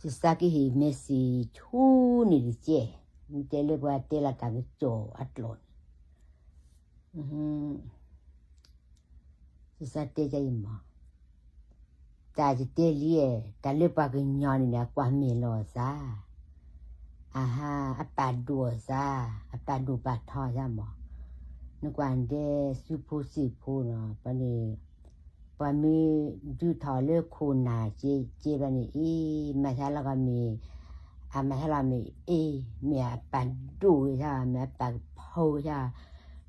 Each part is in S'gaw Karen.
စံးစါကဟ့ၣ် message ဆူန့ၣ်တကဲ, မ့ၢ်တဲလၢပှၤတဲလီၤတၢ်ကစီၣ်အကျိာ်န့ၣ်, စံးစါတဲကအံၤမး, တၢ်ယတဲလံ, တၢ်လၢပှၤကညီန့ၣ်န့ၣ် အကွၢ်မဲာ်လီၤအီၤစၢ်, အဟါ အပာ်ဒိၣ်အီၤစၢ်, အပာ်ဒိၣ်ပာ်ထီစၢ်မး, နကွၢ်ဒဲစုဖိစံးဖိနီၤ, ပှၤန့ၣ် ပှၤမ့ၢ်ဒုးထီၣ်လၢခိၣ်နၢ်ကဲကဲဘျီန့ၣ် အ့ မၤဆါလီၤဂီၢ်မ့ၢ်, အမၤဆါလီၤမ့ၢ် အ့ မ့ၢ်အပာ်ဒိၣ်ဝဲဆၢ် မ့ၢ်အပာ်ဖီဝဲဆၢ်,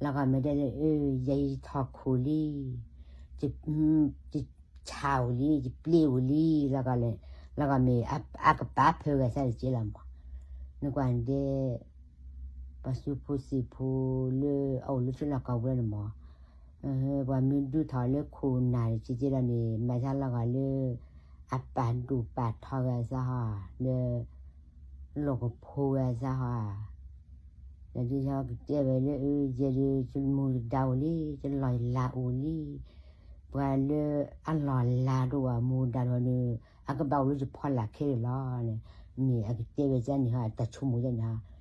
လီၤဂီၢ်မ့ၢ်ဒဲလၢ အ့ ယဲယထီၣ်ခိၣ်လံ, ယဆၣ်အိၣ်လံ ယပျ့ၤအိၣ်လံ, လီၤဂီၢ်လၢ လီၤဂီၢ်မ့ၢ်အကပာ်ဖၢဂၤဆၢ်တကဲလီၤမး, နကွၢ်ဒဲ ပှၤစုဖိစံးဖိလၢအအိၣ်လၢထံလီၢ်ကီၢ်ပူၤန့ၣ်မး, ပှၤမ့ၢ်ဒုးထီၣ်လၢခိၣ်နၢ်တကဲကဲလီၤန့ၣ် မၤဆါလီၤဂီၢ်လၢ အပာ်ဒိၣ်ပာ်ထီဝဲအစၢ်ဟီ, လၢ လီၢ်ကဖိဝဲအစၢ်ဟီ, ဒီးဒ်ကတဲဝဲလၢ ယဲဒုး ယမူယဒါအိၣ်လံ, ယလီၢ်ယလၤအိၣ်လံ, ပှၤလၢအလီၢ်လၤဒိၣ်ဝဲမူဒါဒိၣ်န့ၣ် အကဘၣ်အိၣ်လၢယဖီလာ်ခဲလၢာ်လီၤန့ၣ်, မ့ၢ်အကတဲဝဲကန့ၣ်ဟီ တၢ်ဆိကမိၣ်ကန့ၣ်ဟီ,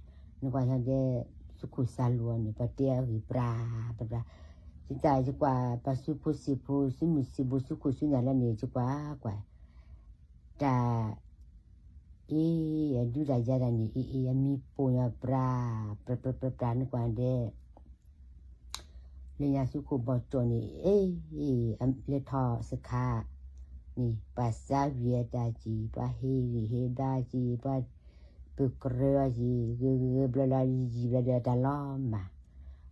နကွၢ်ဆၢဒဲ သုးခိၣ်စၢ်လိၤအီၤန့ၣ် ပှၤတဲအဂ့ၢ်ပြးပြးပြး, ယတၢ်ယကွၢ်ပှၤစုဖိစံးဖိ စုမုၢ်စံးဘိ စုခိၣ်စုနၢ်လၢန့ၣ် ယကွၢ်ကွၢ် တၢ် အ့ အဒုးတၢ်ယၤတၢ်န့ၣ် အ့ အ့ အမံၤပိာ်ညီပြး ပြးပြးပြးပြး နကွၢ်ဒဲး လၢညါစုခိၣ်ဘီၣ်ကၠီၣ်န့ၣ် အ့ လဲၤထီၣ်စခါန့ၣ် ပှၤစါဝံၤအတၢ်ကံၣ် ပှၤဟ့ၣ်ဂံၢ်ဟ့ၣ်ဘါကံၣ် ပှၤပကြၢးအီၤကံၣ် ဂ့ၤဂ့ၤဂ့ၤဘျီလီၤယံာ်ယံာ်ဘျီဒီးတၢ်လီၤမၢ်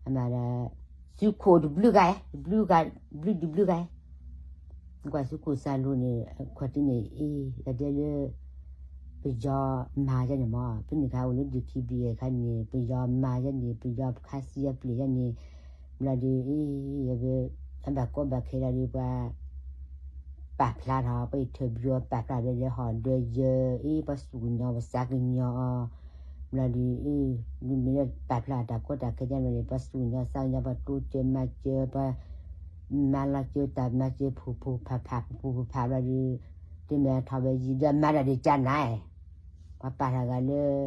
အမၤဒီး စုခိၣ်တဘျုးဂၤ တဘျုးဂၤ ဘျုးတဘျုးဂၤ ကွၢ်စုခိၣ်စၢ်လိၤန့ၣ် ခီၣ်ထံးန့ၣ် အ့ အဒဲလၢ ပယီၤမၤယဲန့ၣ်မး ဖဲန့ၣ်ခါအိၣ်လၢ ဒီခံဘံၣ် အခါန့ၣ် ပယီၤမၤယဲန့ၣ် ပယီၤခါဆံအပျ့ၤယဲန့ၣ် ဘျီဒီး အ့ အဘၣ်ကီဘၣ်ခဲလီၤဒီးပှၤ ပာ်ဖျါထီၣ် ပှၤအံၤထၢၣ်ဘျုးအီၤ ပာ်ဖျါဘျီဒီးဟီၣ်ဒၢယၢၤ အ့ ပှၤစူၢ်ကညီၤ ပှၤစါကညီၤအီၤ ဘျီဒီး အ့ မ့ၢ်လၢပာ်ဖျါတၢ်ကီတၢ်ခဲကန့ၣ် ပှၤစူၢ်ကညီၤစါကညီၤ ပှၤတိစၢၤမၤစၢၤ ပှၤမၤလီၤစၢၤတၢ်မၤစၢၤ ဖုၣ်ဖုၣ်ဖးဖး ဖုၣ်ဖုၣ်ဖးဖး ဘျီဒီး တမ့ၢ်ထီၣ်ဝဲယံၤဒီး မၤတၢ်ဒုးကနၤ ပှၤပာ်ထီၣ်ဂၤလၢ ကီၢ်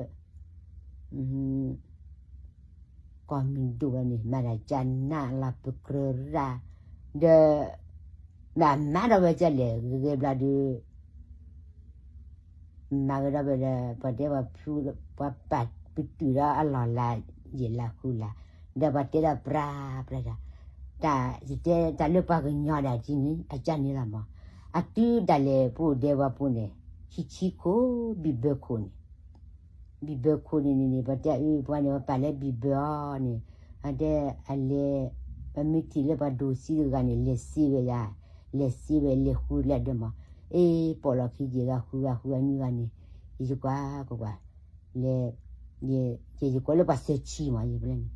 မုၢ်ဒိၣ်ဝဲန့ၣ် မၤတၢ်ကနးလီၤ ပကြၢးရၢ် ဒီး မၤမၤဒီးဝဲကလဲၣ် ဂ့ၤဂ့ၤဘျီဒီး မၤဝဲဒီးဝဲဒီး ပှၤတဲပှၤဖု ပှၤပာ်ပတုာ်ဒီးအလီၢ်လၤယံာ်လၤဃုလၤ ဒီးပှၤတဲဒီးပြးပြး တၢ် ယတဲတၢ်လၢပှၤကညီဒၣ်ကန့ၣ် အကန့ၣ်လီၤမး အတုၤဒၣ်လဲာ်ပအိၣ်ဒဲးဝဲပူၤန့ၣ် ဆံဆံခိၣ် ဘံၣ်ဘၢခိၣ်န့ၣ် ဘံၣ်ဘၢခိၣ်န့ၣ်န့ၣ် ပှၤတဲအၢ ပှၤန့ၣ် ပှၤပာ်လၢဘံၣ်ဘၢအီၤန့ၣ် အတဲအလဲၤ ပမ့ၢ်ထံၣ်လၢပှၤဒိၣ်စံတဂၤန့ၣ် လဲၤစ့ဝဲယၤ လဲၤစ့ဝဲ လဲၤဃုကျဲဒၢမး အ့ ပိာ်လီၤခံယဲၢ်ဂၤ ဃုဂၤ ဃုဂၤ နွံဂၤန့ၣ် ယကွၢ်ကွၢ်ကွၢ် လဲၤ ယ ယကွၢ်လၢပှၤစဲးဆံမး ယပလဲၣ်န့ၣ်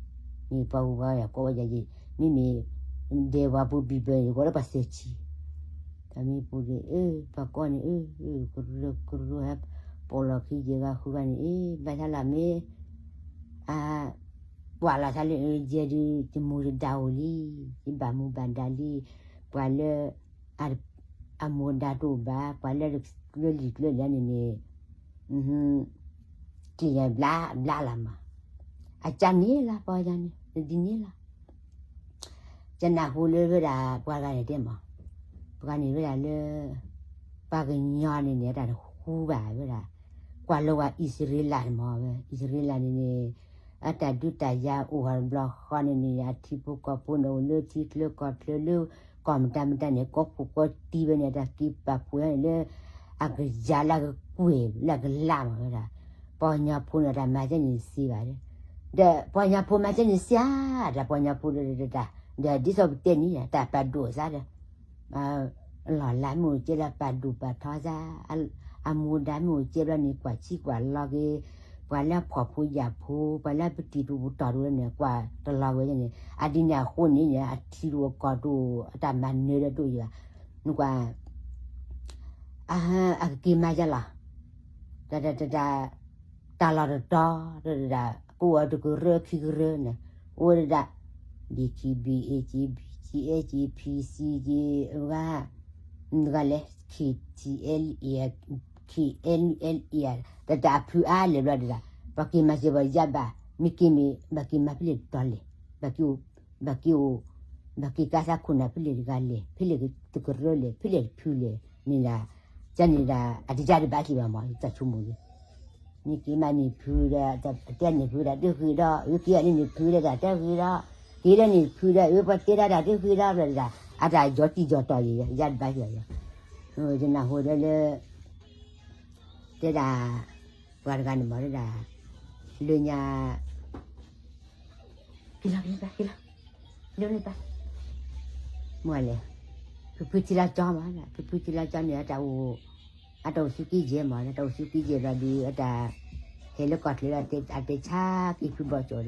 မ့ၢ်ပှၤဂုၤပှၤဂၤကိးဝဲယၤ မ့မ့ၢ် ဒဲးဝဲပူၤဘံၣ်ဘၢန့ၣ် ယကွၢ်လၢပှၤစဲးဆံ တၢ်မ့ၢ်ပူၤဒီး အၢ ပှၤကိးန့ၣ် အၢ ကရၢကရိဟဲ ပိာ်လီၤခံယဲၢ်ဂၤ ဃုဂၤန့ၣ် အ့ ဘၣ်ဆၣ်လၢမ့ၢ် အ ကွၢ်လီၤဆၣ်လၢ ယဲဒုး ယမူယဒါအိၣ်လံ ယဘၣ်မူဘၣ်ဒါလံ ပှၤလၢ အမူဒါတအိၣ်ဘၣ် ပှၤလၢ လၢလံာ်ကျၢၢ်လံာ်န့ၣ်န့ၣ် က့ၤယၤဘျါဘျါလီၤမး အကန့ၣ်လီၤ ပှၤယၤန့ၣ် ဒ်န့ၣ်လီၤ ကနၢ်ဟူလၢဝဲဒၣ် ပှၤဂၤန့ၣ်တဲမး ပှၤန့ၣ်ဝဲဒၣ်လၢ ပှၤကညီန့ၣ်န့ၣ် အတၢ်တဃူဘၣ်ဝဲဒၣ် ကွၢ်လၢဝဲအံၣ်စရ့လးန့ၣ်မး ဝဲအံၣ်စရ့လးန့ၣ်န့ၣ် အတၢ်ဒုးတၢ်ယၤအိၣ်ဟီၣ်တဘျီဃီန့ၣ်န့ၣ် အထံဖိကီၢ်ဖိန့ၣ် အိၣ်လၢထံချၢကီၢ်ချၢလၢ ကီၢ်မတၤမတၤန့ၣ် ကိးဖှိၣ်ကိးတံၢ်ဝဲန့ၣ် အတၢ်က့ၤပာ်ဖှိၣ်န့ၣ်လၢ အကယၤလၢအကကွဲၢ်လၢအကလးမးဝဲဒၣ် ပှၤကညီဖိန့ၣ် အတၢ်မၤကဲန့ၣ်စံးဘၣ် ဒီးပှၤကညီဖိမၤကဲန့ၣ်စံးဧါ ဒီးပှၤကညီဖိဒီးတၢ် ဒီးဒ်သိးပတဲန့ၣ် တၢ်ပာ်ဒိၣ်စၢ်ဒီး အလီၢ်လၤမ့ၢ်အိၣ်ကဲလၢပာ်ဒိၣ်ပာ်ထီစၢ် အမူဒါမ့ၢ်အိၣ်ကဲဘျီန့ၣ် ကွၢ်ဆံကွၢ်လီၤက့ၤ ပှၤလၢဖှီၣ်ဖိယာ်ဖိ ပှၤလၢပတံၤတပတီၢ်တအိၣ်န့ၣ် ကွၢ်တလီၤဝဲန့ၣ် အဒ်န့ၣ်အဃိန့ၣ် အထံတအိၣ်ကီၢ်တအိၣ် အတၢ်မၤနၢၤဒီးတအိၣ်ယၤ နကွၢ် အကက့ၤမၤယၤလီၤ တၢ် တၢ် တၢ်လီၢ်တတီၤ တၢ် တၢ် ကအိၣ်တကရၢခံကရၢန့ၣ် အိၣ်ဝဲဒၣ် ဒီခံဘံၣ် အ့ၣ်က့ဘံၣ် က့အဲက့ဖံစံက့ ဂၤ ဂၤလဲၣ် ခံထံအဲလံ KNLA တၢ်တၢ်အဖုအါလဲၣ်ဘျီဒၣ်, ပှၤက့ၤမၤစၢၤပှၤယါဘၣ်, မ့ၢ်က့ၤမ့ၢ် ဘၣ်က့ၤမၤဖဲလဲၣ်တတီၤလဲၣ်, ဘၣ်က့ၤအိၣ်, ဘၣ်က့ၤအိၣ်, ဘၣ်က့ၤကါသးခိၣ်နၢ်ဖဲလဲၣ်တဂၤလဲၣ်, ဖဲလဲၣ်တကရၢလဲၣ်, ဖဲလဲၣ်တဖုလဲၣ်, န့ၣ်ဒၣ်, ကန့ၣ်ဒၣ် အတယါတဘၣ်က့ၤဘၣ်မး တၢ်ဆိကမိၣ်လံ မ့ၢ်က့ၤမးန့ၣ်ဖုဒီး အတဲန့ၣ်ဖုဒီးတဂ့ၤဒီး အဝဲက့ၤအန့ၣ်န့ၣ်ဖုဒီးတၢ်တဂ့ၤဒီး, က့ၤဒီးန့ၣ်ဖုဒီး အဝဲပှၤတဲဒၣ်တၢ်တဂ့ၤဒီး ဘျီဒၣ် အတၢ်ယီၤတံၢ်ယီၤတီၤယံၤ ယါတဘၣ်ယံၤ, ယနၢ်ဟူဒီးလၢ တဲဒၣ် ပှၤတဂၤန့ၣ်မးဒၣ် လၢညါ က့ၤလီၤ က့ၤလီၤ က့ၤလီၤ လၢန့ၣ်ပၢ် မ့ၢ်လဲၣ်, ဖုဖုထံလီၤကၠီမး ဖုဖုထံလီၤကၠီန့ၣ် အတၢ်အိၣ် အတၢ်အိၣ်ဆူကံယဲၢ်မး တၢ်အိၣ်ဆူကံယဲၢ်ဘျီဒုး အတၢ် ဟဲလၢကီၢ်ချၢလီၤ အတဲဆါက့ၤဖုဘီကၠီဒီး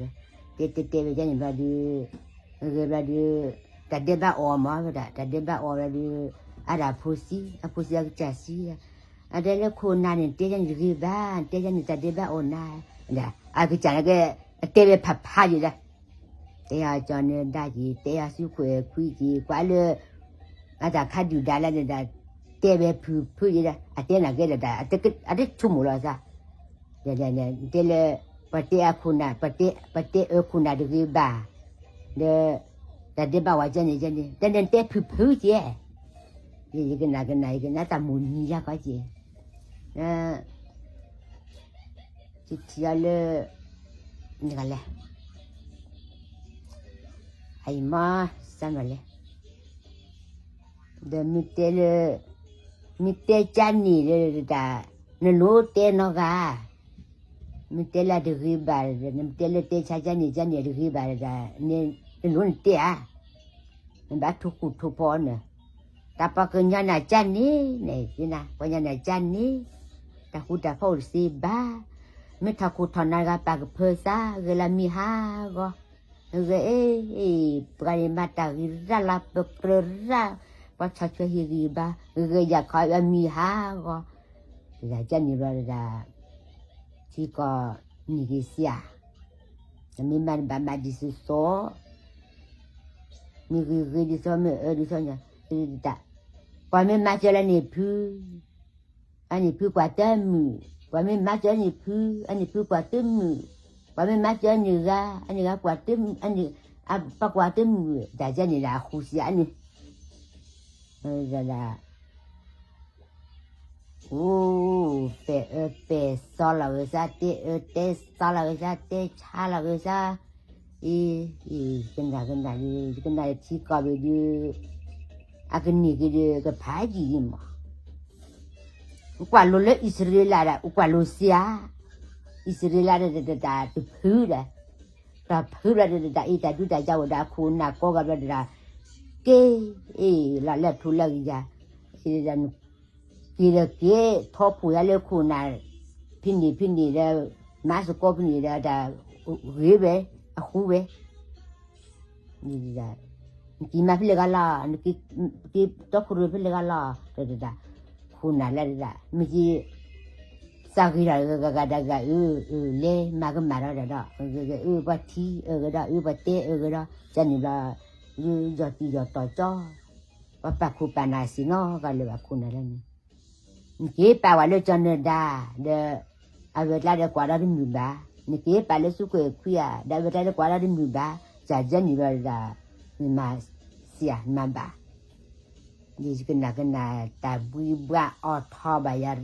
တဲတဲတဲဝဲဒ်န့ၣ်ဘျီဒုး ဂဲၤဘျီဒုး တၢ်ဒဲးဘးအီၣ်မးဝဲဒၣ် တၢ်ဒဲးဘးအီၣ်ဘျီဒုး အဒၣ်ဖိဆံး အဖိဆံးအကစၢ်ဆံး အတဲလၢခိၣ်နၢ်န့ၣ် တဲယါန့ၣ်တဂ့ၤဘၣ် တဲယါန့ၣ်တၢ်ဒဲးဘးအီၣ်နၤ အကစၢ်န့ၣ်က့ အတဲဝဲဖးဖးယံၤဒီး တဲယၤကၠီနၢၤဒါက့ၤ တဲယၤစုခွဲးခွံက့ၤ ကွၢ်လၢ အတၢ်ခါဒုၣ်ဒါလၢန့ၣ်ဒီး တဲဝဲဖုဖုယံၤဒီး အတဲနၤကဲဒီး အတဆိကမိၣ်လီၤသး တဲလၢ ပှၤတဲအခိၣ်နၢ် ပှၤတဲအၢခိၣ်နၢ်တဂ့ၤဘၣ် ဒီး တၢ်ဒဲးဘးဝဲကဲန့ၣ်ကဲန့ၣ် တဲနတဲဖုဖုကဲ ယကနၣ်ကနၣ် ယကနၣ်တၢ်မိၢ်နံၤယါကီက့ၤ ယထံၣ်အီၤလၢ နဂၤလဲၣ် အအံၤမ့ၢ် စၢ်မၤလဲၣ် ဒီးမ့ၢ်တဲလၢ မ့ၢ်တဲကၢ်န့ၣ်ဒီးတၢ် နလိၤတဲနီၢ်ဂၤ မ့ၢ်တဲလၢတဂ့ၤဘၣ် နတဲလၢတဲဆါကၢ်န့ၣ်ကၢ်န့ၣ်တဂ့ၤဘၣ် နလိၤနတဲဧါ နဘၣ်ထိၣ်ဃူထိၣ်ဖိးအီၤန့ၣ် တၢ်ပှၤကညီနၤကၢ်န့ၣ် ပှၤကညီနၤကၢ်န့ၣ် တၢ်ဃူတၢ်ဖိးအိၣ်တသ့ဘၣ် မ့ၢ်ထီၣ်ခိၣ်ထီၣ်နၢ်တဂၤပာ်ကဖၢသး ဂဲၤလၢမံၤဟးဂီၤ ဂဲၤအ့ၣ် ပှၤန့ၣ်မၤတၢ်ဂ့ၤရၣ်လၢပကြၢးရၣ် ပှၤဆီၣ်ထွဲဟ့ၣ်ဂံၢ်ဘါ ဂဲၤဂဲၤယၤခီအမံၤဟးဂီၤ တဂၤကၢ်န့ၣ်ဘျီတဂၤ ထံကီၢ်နံၣ်ဂ့ၤစံးဧါ တမ့ၢ်မၤတဘၣ်မၤဒ်သိးသိး မ့ၢ်ဂ့ၤဂ့ၤဒ်သိး မ့ၢ်အၢဒ်သိးညါ တၢ် ပှၤမ့ၢ်မၤစၢၤလၢန့ၣ်ဖု အန့ၣ်ဖုကွၢ်တမုာ်, ပှၤမ့ၢ်မၤစၢၤန့ၣ်ဖု, အန့ၣ်ဖုကွၢ်တမုာ်, ပှၤမ့ၢ်မၤစၢၤန့ၣ်ဂၤ, အန့ၣ်ဂၤကွၢ်တမုာ်, အန့ၣ် ပှၤကွၢ်တမုာ်, တၢ်ကဲန့ၣ်လၢအဃုစံးအန့ၣ် ဒၣ် အိၣ် ပဲာ်အၢပဲာ်သီလီၤဂ့ၤစၢ် တဲအၢတဲသီလီၤဂ့ၤစၢ် တဲဆါလီၤဂ့ၤစၢ်, အံၤ ကနၣ်ကနၣ် ကနၣ်ထံကီၢ်ဘ့ၣ်ဒုး အကန့ၢ်က့ၤဒုး ကဖးယံာ်ယံာ်မး, ကွၢ်လိၤလၢအံၣ်စရ့လးဒီး ကွၢ်လိၤစ့ဧါ, အံၣ်စရ့လးဒီး တဖုဒီး တဖုဘျီဒီး တၢ်အံးတၢ်ဒူတၢ်ယၤအိၣ်ဒီးအခိၣ်နၢ်ကိးဂၤဘျီဒီး က့ၤ အ့ၣ် လီၤလၢထူလၢကယၤ က့ၤဒီးက့ၤ ထီဖှိၣ်ယၤလၢခိၣ်နၢ် ဖဲန့ၣ်ဖဲန့ၣ်ဒီး မၤသကိးဖဲန့ၣ်ဒီး တၢ်ဂ့ၤဝဲ အဃူဝဲ နက့ၤမၤဖဲလဲၣ်ဂၤလီၤ, နက့ၤတီခိၣ်ရိၣ်ဖဲလဲၣ်ဂၤလီၤ, တဒၣ် ခိၣ်နၢ်လၢဒၣ် မ့ၢ်က့ၤ သးဂ့ၤဒီးဂၤဂၤဒၣ်ဂၤအၢ အၢ လဲၤမၤကမၣ်ဒီးဒၣ်ဒီး ဂ့ၤဂ့ၤအၢ ပှၤထံအၢဂ့ၤဒီး အၢ ပှၤတဲအၢဂ့ၤဒီး ကန့ၣ်ဘျီ ယယီၤတံၢ်ယီၤတီၤကၠီ ပှၤပာ်ခိၣ်ပာ်နၢ်စ့ၢ်နီၤ ကလၢၤဘၣ်ခိၣ်နၢ်လၢန့ၣ် နက့ၤပာ်ဝဲလၢကၠီနၢၤဒါ ဒီး အဝဲကျါဒီးကွၢ်ဒီးတမုာ်ဘၣ်, နက့ၤပာ်လၢသူကွဲးခွံဧါ ဒီးအဝဲကျါဒီးကွၢ်ဒီးတမုာ်ဘၣ်, ကၢ်ယဲန့ၣ်ဘျီဒၣ် နမၤစ့ဧါ နမၤဘၣ်, ယကနၣ်ကနၣ် တၢ်ဘှံးဘှါအီၤထီဘၣ်ယၤရၣ်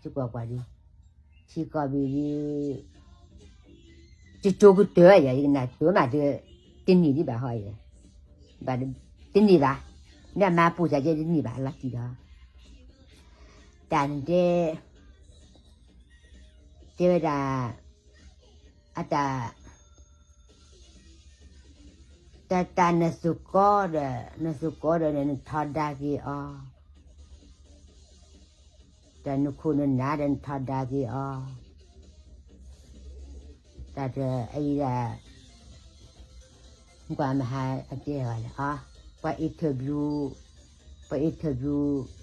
ယကွၢ်ကွၢ်ဒုး ထံကီၢ်ဘ့ၣ်ဒုး ကကၠိကတၢၢ်ယၤ ယကနၣ်တၢၢ်မး တန့ၢ်ဒံးဘၣ်ဟီယဲ, တန့ၢ်ဘၣ်, မ့ၢ်အမါပူၤစၢ်ကဲတန့ၢ်ဘၣ် လီၤတံၢ်ဒီး တၢ်နတဲ တဲဝဲဒၣ် အတၢ် တၢ်တၢ်နသုးကီဒီး နသုးကီဒီး နထီဒါက့ၤအီၤ တၢ်နခိၣ်နနၢ်ဒီး နထီဒါက့ၤအီၤ တၢ်တအံၤဒၣ် ကွၢ်မဟါအတဲဝဲလၢ ပှၤ interview ပှၤ interview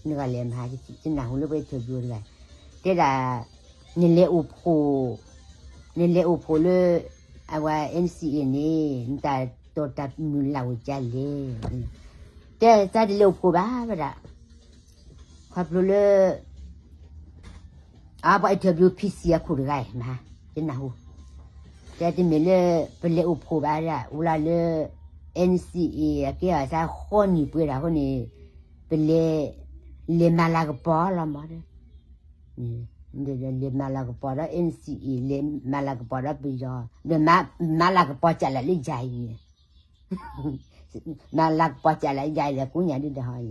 နဂၤလဲၣ်မဟါ ကနၢ်ဟူလၢပှၤ interview တဂၤ တဲဒၣ် နလဲၤအိၣ်ဖှိၣ် နလဲၤအိၣ်ဖှိၣ်လၢ အဝဲ N C A န့ၣ် နတၢ်တိာ်တၢ်မုၢ်လၢ်အိၣ်ကလဲၣ် တဲသးတလဲၤအိၣ်ဖှိၣ်ဘၣ်ဝဲဒၣ် ခီဖျိလၢ ပှၤ အပှၤ interview PC အခိၣ်တဂၤအံၤ မဟါ, ယနၢ်ဟူ, တဲတမ့ၢ်လၢ ပလဲၤအိၣ်ဖှိၣ်ဘၣ်ဒၣ် အိၣ်လၢလၢ NCA အကဲအီၤစၢ်ဃိးနံၣ်ပှဲၤဒၣ်အဃိန့ၣ်, ပလဲၤ, လဲၤမၤလၤကပီၤလီၤမး, လဲၤမၤလၤကပီၤဒီး NCA လဲၤမၤလၤကပီၤဒီးပယီၤ, ဒီးမၤလၤကပီၤကးလၢယၤအံၤန့ၣ် မၤလၤကပီၤကးလၢယၤအံၤဒီး ကိးညါဒ်ဒီးဟီန့ၣ်,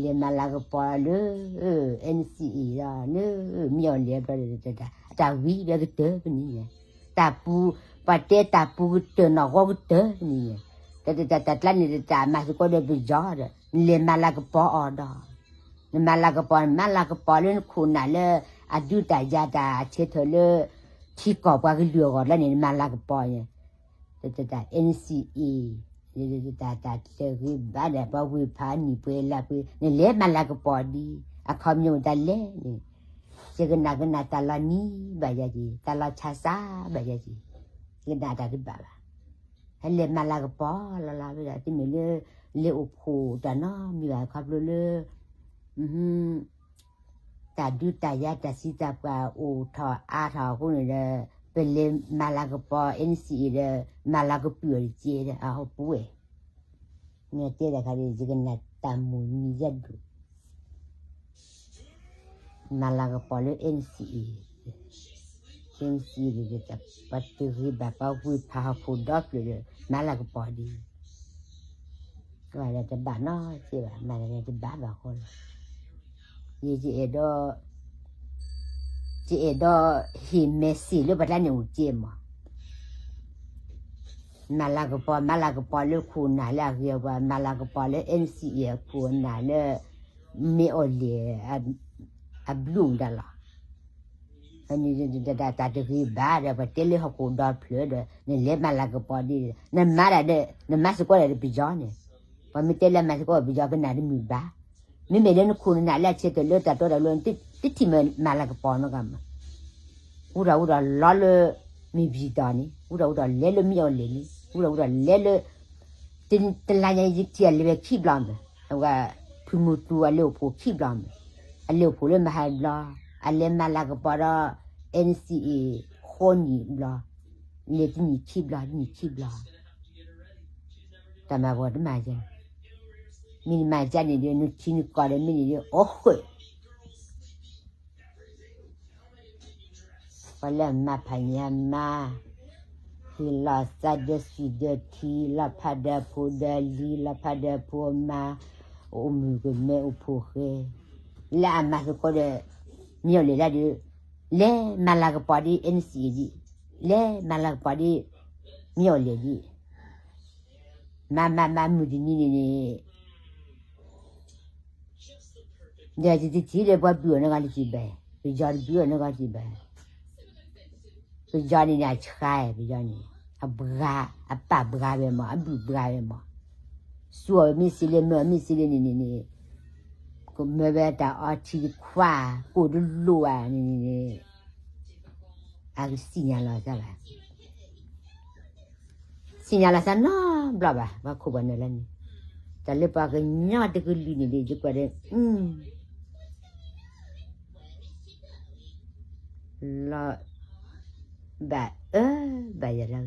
လဲၤမၤလၤကပီၤလၢ NCA ဒီး လၢမ့ၢ်အီၤလဲၤဘျီဒီး အတၢ်ဝံၤဒီးကတၢၢ်ပနံၤန့ၣ်, တၢ်ပူၤ, ပှၤတဲတၢ်ပူၤကတၢၢ်နီၢ်ဂီၤကတၢၢ်ပနံၤန့ၣ်, တၢ်တၢ်တၢ်တၢ်ကျါန့ၣ် တၢ်မၤသကိးဒီးပယီၤဒီး နလဲၤမၤလၤကပီၤအီၤဒီး, နမၤလၤကပီၤ နမၤလၤကပီၤလၢနခိၣ်နၢ်လၢ အဒုးတၢ်ယၤတၢ်အဆဲးထၢၣ်လၢ ထံကီၢ်ပှၤကလုာ်အဂီၢ်လၢန့ၣ် နမၤလၤကပီၤန့ၣ် တၢ် NCA တၢ်တၢ်တဂ့ၤဘၣ်ဒီး ပှၤဝ့ၢ်ဖးနံၣ်ပှဲၤလါပှဲၤ နလဲၤမၤလၤကပီၤဒ် အခီပညီတၢ်လဲၣ်န့ၣ်, ယကနၣ်ကနၣ်တၢ်လီၤနံၤဘၣ်ယၤက့ၤ တၢ်လီၤဆါစၢ်ဘၣ်ယၤက့ၤ, ယကနၣ်တၢ်တဘၣ်ဘၣ်, ဟဲလဲၤမၤလၤကပီၤလီၤလီၤဝဲဒၣ် တမ့ၢ်လၢ လဲၤအိၣ်ဖှိၣ်တၢ်နီတမံၤဘၣ် ခီဖျိလၢ တၢ်ဒုးတၢ်ယၤတၢ်စံးတၢ်ပှၢ်အိၣ်ထီၣ်အါထီၣ်အဃိန့ၣ်ဒီး ပလဲၤမၤလၤကပီၤ NCA ဒီး မၤလၤကပီၤအီၤတက့ၢ်ဒီး အဟီၣ်ပူၤဝဲ, မ့ၢ်တဲတခါဒီး ယကနၣ်တၢ်မိၣ်မံၤယဲၢ်ဒိၣ် မၤလၤကပီၤလၢ NCA, NCA ပှၤတဂ့ၤဘၣ် ပှၤဝ့ၢ်ဖးဟီၣ်ခိၣ်ဒီဖျၢၣ်ဒီး မၤလၤကပီၤဒ် ကဘၣ်ဒီးတဘၣ်နီတစဲးဘၣ် မၤလၢတဘၣ်ဘၣ်ဃီလီၤ, ယ ယအဲၣ်ဒိး ယအဲၣ်ဒိးဟ့ၣ် message လၢပှၤကျါန့ၣ်အိၣ်က့မး, မၤလၤကပီၤ မၤလၤကပီၤလၢခိၣ်နၢ်လၢအဂ့ၤအဝါ မၤလၤကပီၤလၢ NCA အခိၣ်အနၢ်လၢ မ့ၢ်အီၤလဲၣ် အဘျုးမတၤလီၤ, တၢ်တဂ့ၤဘၣ်ဒီး ပှၤတဲလၢဟီၣ်ခိၣ်ဒီဖျၢၣ်ဒီး နလဲၤမၤလၤကပီၤဒ် နမၤတၢ်ဒီး နမၤသကိးတၢ်ဒီးပယီၤန့ၣ်, ပှၤမ့ၢ်တဲလၢမၤသကိးပယီၤကနၣ်တမုာ်ဘၣ်, မ့မ့ၢ်လၢနခိၣ်နနၢ်လၢအဆဲးထၢၣ်လၢတၢ်တီတၢ်လိၤ တထံၣ်မ့ၢ်မၤလၤကပီၤနီတဂၤမး, အိၣ်ဒီးအိၣ်ဒီးလီၤလၢ မ့ၢ်ဘံၣ်တီၢ်န့ၣ် အိၣ်ဒီးအိၣ်ဒီးလဲၤလၢမ့ၢ်အီၤလဲၣ်န့ၣ် အိၣ်ဒီးအိၣ်ဒီးလဲၤလၢ တလါညါယထံၣ်အလဲၤဝဲခံဘျီမး, အဝဲ ဖုမူတူအလဲၤအိၣ်ဖှိၣ်ခံဘျီမး, အလဲၤအိၣ်ဖှိၣ်လၢမဟါဘျီ, အလဲၤမၤလၤကပီၤဒီး NCA ဃိးနံၣ်ဘျီ, လဲၤတနံၣ်ခံဘျီ တနံၣ်ခံဘျီ, တၢ်မၤပှၤတမၤယဲန့ၣ်, မ့ၢ်နမၤယဲန့ၣ်ဒီး နထံနကီၢ်ဒီးမ့ၢ်န့ၣ်ဒီး အိၣ်ဃုာ် ပှၤလၢအမၤဖးညါမါ, ဟ့ၣ်လီၤသးဒီးစံၣ်ဒီးထံ, လီၤဖးဒီးဖိဒီးလံၤ, လီၤဖးဒီးဖိမါ, အိၣ်မုာ်ကမဲအိၣ်ဖိဃဲ, လၢအမၤသကိးဒီး မ့ၢ်အီၤလဲၣ်ဒၣ်ဒီး, လဲၤမၤလၤကပီၤဒ် NCA ဒ်, လဲၤမၤလၤကပီၤဒ် မ့ၢ်အီၤလဲၣ်ဒ်, မၤမၤမၤမုၢ်တနံၤန့ၣ်န့ၣ် ဒီးယတထံၣ်လၢပှၤဘုၣ်အီၤန့ၣ်ဂီၢ်တစံးဘၣ်, ပယီၤတဘုၣ်အီၤန့ၣ်ဂီၢ်တစံးဘၣ်, ပယီၤန့ၣ်န့ၣ် အဆှါ ပယီၤန့ၣ်, အဘှါ, အပာ်ဘှါဝဲမး, အဘုၣ်ဘှါဝဲမး, စူၢ်အီၤမ့ၢ်စ့လၢ မၢအီၤမ့ၢ်စ့လၢန့ၣ်န့ၣ်န့ၣ်, ကမၢဝဲတၢ်အီထံတခွါ, ကိၣ်တလိၣ်ဧါန့ၣ်န့ၣ်, အကစံၣ်ညါလီၤသးဘၣ် စံၣ်ညါလီၤသးနီတဘျီဘၣ် ပှၤခိၣ်ပှၤနၢ်လၢန့ၣ်, တၢ်လၢပှၤကညီတကလုာ်န့ၣ်ဒီး ယကွၢ်ဒီး, လီၤ, ဘၣ်အၢ, ဘၣ်ယၤလၢကတၢၢ်,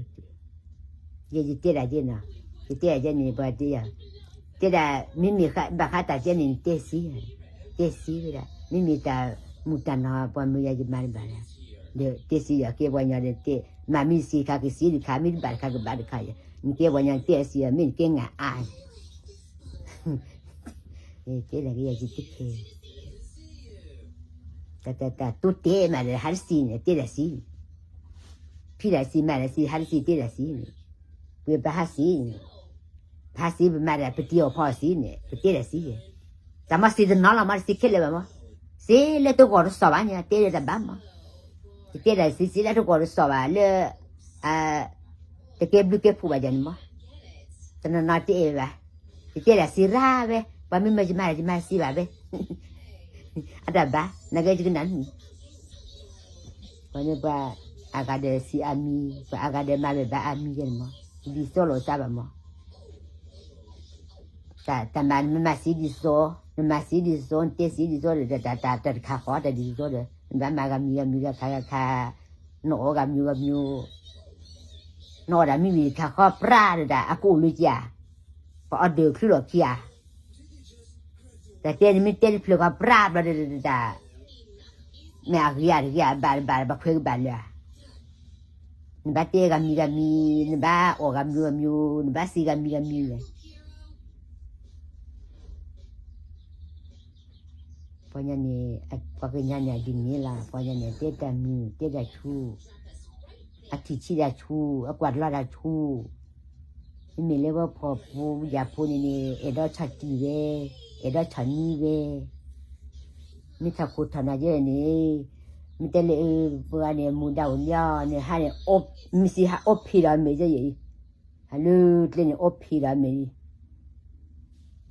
ယဲယတဲဒၣ်ယဲနီၤ, ယတဲဒၣ်ယဲန့ၣ် ပှၤတဲယၤ, တဲဒၣ် မ့မ့ၢ်ဘၣ်ဃးတၢ်ကဲန့ၣ် တဲစ့, တဲစ့ဝဲဒၣ် မ့မ့ၢ်တၢ်မုာ်တၢ်နီၤ ပှၤမၢယၤယမၤတဘၣ်လၢၤ, ဒီးတဲစ့ယၤ ကဲပှၤညီဒီးတဲ, မ့မ့ၢ်စ့တခါကစ့တခါ မ့ၢ်တဘၣ်တခါကဘၣ်တခါယၤ, နကဲပှၤညီတဲစ့ယၤ မ့ၢ်နကဲနၤအါ တဲဒၣ်က့ၤယၤယတခဲ, တၢ်တၢ်တၢ်တိတဲမးဒီး ဟးတစံးန့ၣ် တဲဒၣ်စံး, ဖံးဒၣ်စံးမၤဒၣ်စံး ဟးတစံးတဲဒၣ်စံးန့ၣ်, ပပဟးစံးန့ၣ်, ပဟးစံးပမၤဒၣ် ပတံၤအီၣ်ဖီအီၣ်စံးန့ၣ် ပတဲဒၣ်စံး, တၢ်မ့ၢ်စံးတနီၤလီၤ မ့ၢ်တစံးခဲလၢာ်ဘၣ်မ့ၢ်, စ့လၢတဂီၢ်တစီၣ်ဘၣ်န့ၣ် တဲလၢတၢ်ဘၣ်မ့ၢ်, ပတဲဒၣ်စံး စ့လၢတဂီၢ်တစီၣ်ဘၣ်လၢ တကဲဘျုးကဲဖှိၣ်ဘၣ်ယၤန့ၣ်မ့ၢ်, တနီၤနီၤတအဲၣ်ဘၣ်, ယတဲဒၣ်စံးရၣ်ဝဲ, ပှၤမ့ၢ်မၢယမၤဒၣ်ယမၤစံးဘၣ်ဝဲ, အတၢ်ဘၣ် နကဲယကနၣ်နမံၤ, ပှၤန့ၣ်ပှၤအါဂၤဒီးစံးအါမံၤ ပှၤအါဂၤဒီးမၤဘၣ်ဘၣ်အါမံၤယဲန့ၣ်မ့ၢ်, ဒ်သိးလိာ်သးဘၣ်မ့ၢ် တၢ်မၤ နမၤစံးဒ်သိး, နမၤစံးဒ်သိး နတဲစံးဒ်သိးဒီး တၢ်တၢ်တခါဃီတၢ်ဒ်သိးဒီး နဘၣ်မၤဂၤမံၤဂၤမံၤဂၤခါဂၤခါ, နအီၣ်ဂၤမံၤဂၤမံၤ, နအီၣ်ဒၣ်မံမံၤတခါဃီပြးဒီးဒၣ် အကအိၣ်လၢကဧါ, ပအီၣ်ဒၢးချုးလီၤခံဧါ, တၢ်တဲနမ့ၢ်တဲတဖျၢၣ်ဃီပြးဘျီဒီးဒၣ် မ့ၢ်အဂ့ၤဧါတဂ့ၤဧါ ဘၣ်တဘၣ်ဒီး ပခွဲးကဘၣ်လၢၤဧါ. နဘၣ်တဲဂၤမံၤဂၤမံၤ, နဘၣ်အီၣ်ဂၤမံၤဂၤမံၤ, နဘၣ်စံးဂၤမံၤဂၤမံၤလဲၣ်. ပှၤညါန့ၣ်, ပှၤကညီန့ၣ် အဒ်န့ၣ်လီၤ. ပှၤညါန့ၣ် တဲတၢ်မုာ်တဲတၢ်ဆူၣ်, အထံၣ်ဆံးတၢ်ဆူၣ်, အကွၢ်တလီတၢ်ဆူၣ်, မ့မ့ၢ်လၢပှၤဖှီၣ်ဖိယာ်ဖိန့ၣ်န့ၣ် အဲၣ်ဒိးဆီၣ်တံၢ်ဝဲ, အဲၣ်ဒိးဆီၣ်နံၤဝဲ, မ့ၢ်ထီၣ်ခိၣ်ထီၣ်နၢ်ယဲန့ၣ်, မ့ၢ်တဲလၢပှၤန့ၣ် မူဒါအိၣ်လံအီၤန့ၣ် ဟါန့ၣ်, မ့ၢ်စံးဟးအီဖံးဒီးအမဲာ်ယဲအံၤ, ဟးလၢကျဲန့ၣ်အီဖံးဒီးအမဲာ်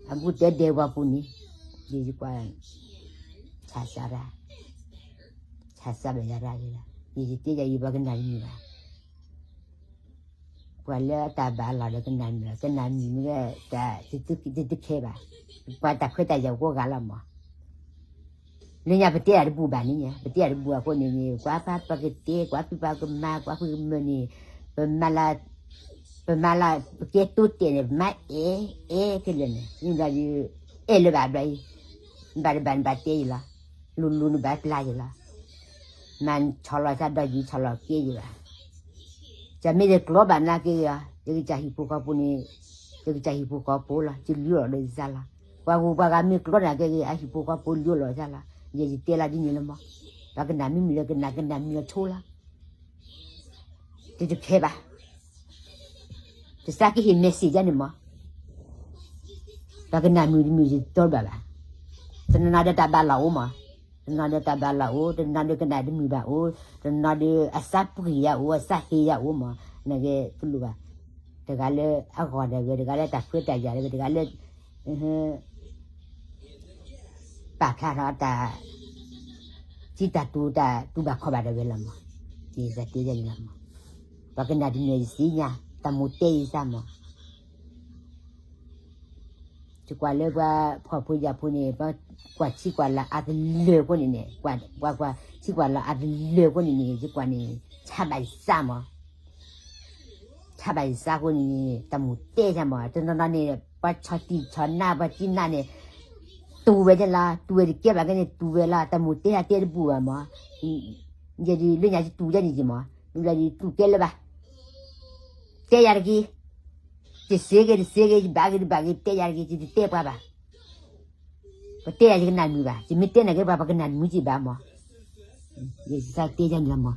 အံၤ, အဘူးတဲဒဲးဝဲပူၤန့ၣ်, ယကွၢ်, ဆးစၢ်ရၣ်, ဆးစၢ်ဘၣ်ယၤရၣ်လံလီၤ. ယတဲယၤအံၤ ပှၤကနၣ်တမုာ်ဘၣ်. ပှၤလၢအတၢ်ဘၣ်အလီၢ်ဒီးကနၣ်မုာ်, ကနၣ်မုာ်မ့ၢ်ဝဲ, တတခဲဘၣ်. ပှၤတၢ်ခွဲးတၢ်ယာ်အိၣ်ကိးဂၤလီၤမး. လၢညါပတဲတၢ်တဘူၣ်ဘၣ်န့ၣ်, ပတဲတၢ်တဘူၣ်အဃိန့ၣ်န့ၣ် ကွၢ်ပှၤပကတဲ, ကွၢ်ဖံးပှၤကမၤ, ကွၢ်ဖံးကမၢန့ၣ်, ပမၤလၢ, ပမၤလၢပကဲတိတဲာ်န့ၣ် ပမၤအဲၣ်, အဲၣ်ခဲလၢာ်န့ၣ်, မ့ၢ်ဘျီဒီး, အဲၣ်လၢၤဘၣ်ဘျီအံၤ, ဘၣ်တဘၣ်နဘၣ်တဲယံၤလီၤ, လူၤလူၤနဘၣ်ပျၢ်ယံၤလီၤ. မၤဆီၣ်လီၤသးဒီးယံၤ ဆီၣ်လီၤကဲယံၤဘၣ်. ကမ့ၢ်တကျီဘၣ်နာ်က့ဂ့ၤ, ယကစၢ်ဟံၣ်ဖိဃီဖိန့ၣ်, ယကစၢ်ဟံၣ်ဖိဃီဖိလီၤ, ယလုၢ်အီၣ်လီၤဒီးယသးလီၤ. ပှၤဂုၤပှၤဂၤမ့ၢ်ကျီနာ်က့ဂ့ၤ အဟံၣ်ဖိဃီဖိလုၢ်အီၣ်လီၤယသးလီၤ. ယဲယတဲလၢဒ်န့ၣ်လီၤမး. ပှၤကနၣ်မ့ၢ်မုာ်လၢကနၣ်, ကနၣ်မုာ်လီၤဆိလီၤ. တတခဲဘၣ်. တစးကဟ့ၣ် message ယါန့ၣ်မး. ပှၤကနၣ်မုာ်တမုာ်ယတတီဘၣ်ဘၣ်. တနီၤနီၤဒီးတၢ်ဘၣ်လီၢ်အိၣ်မး, တနီၤဒီးတၢ်ဘၣ်လီၢ်အိၣ်, တနီၤဒီးကနၣ်တမုာ်ဘၣ်အိၣ်, တနီၤဒီးအစးပှံၤယၤအိၣ်, အစးဟ့ယၤအိၣ်မး, နကဲတလိၣ်ဘၣ်. တဂၤလၢအဂီၢ်ဒၣ်ဝဲ, တဂၤလၢတၢ်ခွဲးတၢ်ယာ်ဒၣ်ဝဲ, တဂၤလၢ ပာ်ဖျါထီၣ်တၢ်, စံးတၢ်တူၢ်တၢ်တူၢ်ဘၣ်ခီဘၣ်ဒၣ်ဝဲလီၤမး. ယတဲန့ၣ်လီၤမး. ပှၤကနၣ်တမုာ်ယသ့ၣ်ညါ, တၢ်မိၣ်တဲယသးမး. ယကွၢ်လၢပှၤဖှီၣ်ဖိယာ်ဖိန့ၣ်, ပှၤကွၢ်ထံကွၢ်လၤအါတလၢာ်အဃိန့ၣ်န့ၣ်, ပှၤကွၢ်ထံကွၢ်လၤအါတလၢာ်အဃိန့ၣ်န့ၣ်, ယကွၢ်န့ၣ်, ဆါဘၣ်ယသးမး. ဆါဘၣ်ယသးအဃိန့ၣ်န့ၣ်, တၢ်မိၣ်တဲယသးမး. တနီၤနီၤန့ၣ်, ပှၤဆီၣ်တံၢ်ဆီၣ်နါပှၤကံနါန့ၣ်, တူၢ်ဝဲန့ၣ်လီၤ, တူၢ်ဝဲတကဲဘၣ်ကဲန့ၣ် တူၢ်ဝဲလီၤ, တၢ်မိၣ်တဲယသးတဲတဘူၣ်ဘၣ်မး. ယဲဒ်လၢညါယတူၢ်ယဲန့ၣ်ယမး, လၢယတူၢ်ကဲလၢၤဘၣ်. တဲယၤတက့ၢ်. ယစ့ဂ့ၤတစ့ဂ့ၤ, ယဘၣ်ဂ့ၤတဘၣ်ဂ့ၤ, တဲယၤတက့ၢ်, ယတတဲပှၤဘၣ်. ပတဲယၤယကနၣ်မုာ်ဘၣ်, ယမ့ၢ်တဲနၤက့ၤပှၤ ပှၤကနၣ်မုာ်က့ၤဘၣ်မး. ယစးတဲယၤန့ၣ်လီၤမး.